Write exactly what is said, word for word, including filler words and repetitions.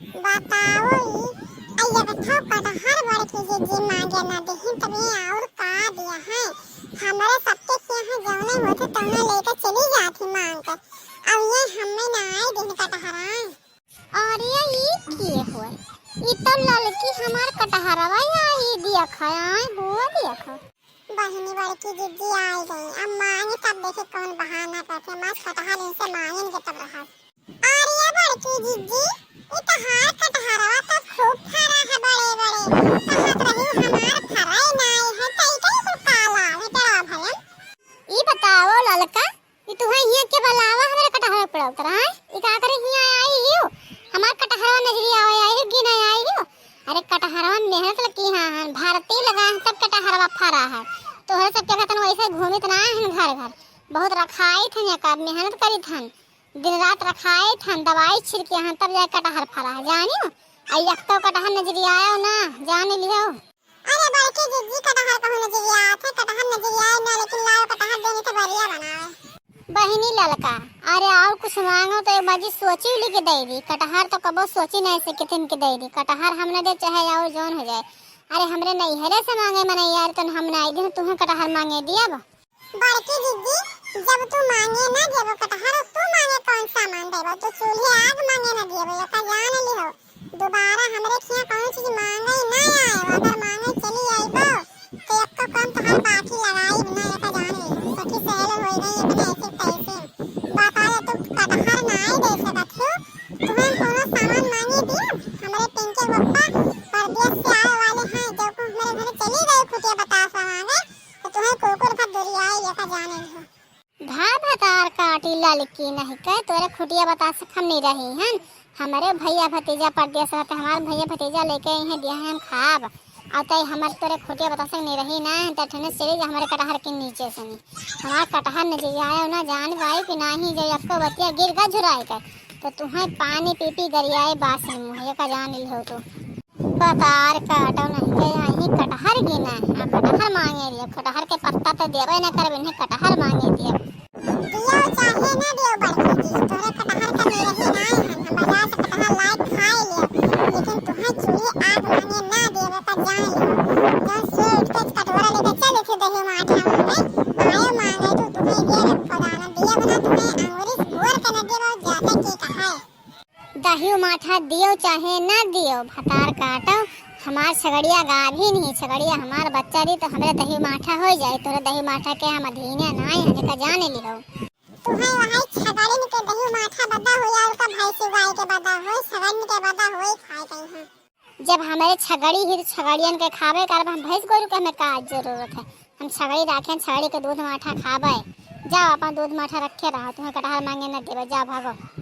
बताओ ई, आ एक ठो कटहर बड़की जिज्जी मांगे न देहिन, तब ये और का दिया है? हमरे सबके किहाँ जौने होते तौने लेके चली जाती मांग के। अब ये हमें ना आए दिन कटहरा। अरे ई के होय? ई तो ललकी हमार कटहरवा आई दिया खाए, आए हो दिया खा। बहिनी बड़की जिज्जी आई गई। अब मांगे तब देखे कौन बहाना करते, मस्त कटहर इनसे मांगेन के तब रहा। अरे बड़की जिज्जी, ई तहार कटहरवा तो खूब फरा है बड़े बड़े। कहत रही हमार फराए नाई है, तो ई कहीं कुल काला है डरा भलन। ई बताओ ललका, ई तुहे हियाँ के बलावा हमरे कटहरवा पड़ल तरह है? ई का करे हियाँ आई हियो? हमार कटहरवा नजरी आवे आई हियो, गिने आई हियो? अरे कटहरवा मेहनत लगी हाँ, हाँ, भारती लगा है तब कटहरवा फरा है। तोहरे सबके खातन वैसे घूमित ना है घर घर। बहुत रखाइत हन, एकर मेहनत करित हन, दिन रात रखाइत हन, दवाई छिड़के हन, तब जाए कटहर फरा है, जानियो। आ एक तो कटहर नजरी आयो ना, जान लियो। अरे बड़की जिज्जी, कटहर कहूँ नजरी आत है, कटहर नजरी आए ना, लेकिन लाओ कटहर देने तो बढ़िया बनावे। बहिनी ललका, अरे और कुछ मांगो तो एक बाजी सोची उली के दे दी, कटहर तो कबो सोची नहीं से कितिन के दे दी, कटहर हम न दे चाहे और जौन हो जाए। अरे हमरे नैहरे से मांगे मनई यार, तन हम नाई दिन तुहें कटहर मांगे दियब। बड़की जिज्जी, जब तू मांगे ना देबो कटहर, तू मांगे कौन सामान देबो? तू चूल्हे आग मांगे ना देबो, एका जान लिहो। दोबारा हमरे खिया कौन चीज मांगे ना आए, अगर मांगे चली आइबो, तो एक तो कम तोहार पाठी लगाई ना, एका जान लिहो। सखी सहेल होई गई अपने ऐसे तैसे। बता दे, तू कटहर ना आए दे सकत हो, तुम्हें कोनो सामान मांगे दिया? हमरे पिंके पप्पा परदेश से आए वाले हैं, जब को हमरे घर चली गई खुटिया बतासा मांगे, तो तुम्हें कुकुर भर दुरियाए, एका जाने लिहो। भा भतार काटी ललकी नहीं कहे, तोरे खुटिया बतासा हम नहीं रही हन। हमरे भैया भतीजा परदेस रहते, हमार भैया भतीजा लेके आई हैं, दिया है हम खाब। और तई हमर तोरे खुटिया बतासा नहीं रही ना, तो ठने चली जा हमरे कटहर के नीचे से नहीं। हमार कटहर नजरी आयो ना, जान पाई कि नाही, जो यक्को बतिया गिर गा झुराए के, तो तुम्हें पानी पी पी गरियाए बास मुँह, एका जान लिहो तू। भतार काटो नहीं के, यही कटहर गिना है, आ कटहर मांगे दियो, कटहर के पत्ता तो देबे न करबे, इन्हें कटहर मांगे दियो। दियो चाहे ना दियो बड़की जी, तोरे कटहर का मेरे ही ना है, हम बाजार से कटहर लाए खाए लियो, लेकिन तुम्हें चूल्हे आग मांगे ना देवे का जान लियो। जौन सुबह उठ के कटोरा लेके चले थे दही माठा मांगे, आयो मांगे तो तुम्हें दियो रखो दाना, दियो बना तुम्हें अंगूरी से बोर के न दियो, ज्यादा के कहा है। दही माठा दियो चाहे ना दियो, भतार काटो, हमार छगड़िया गाभिन ही, छगड़िया हमार बच्चा दी तो हमरे दही माठा हो जाए, तोरे दही माठा के हम अधीने नाई हने का जाने लिहो। तुम्हें वही छगड़िन के दही माठा बदा हो या उनका भैंसी गाय के बदा हो, छगड़िन के बदा हो ही खाए गई हैं। जब हमरे छगड़ी ही तो छगड़ियन के खाबे करब, हम भैंस गोरू के हमें का जरूरत है? हम छगड़ी राखें, छगड़ी के दूध माठा खाबे। जाओ अपन दूध माठा रखे रहो, तुम्हें कटहर मांगे न देबे, जाओ भागो।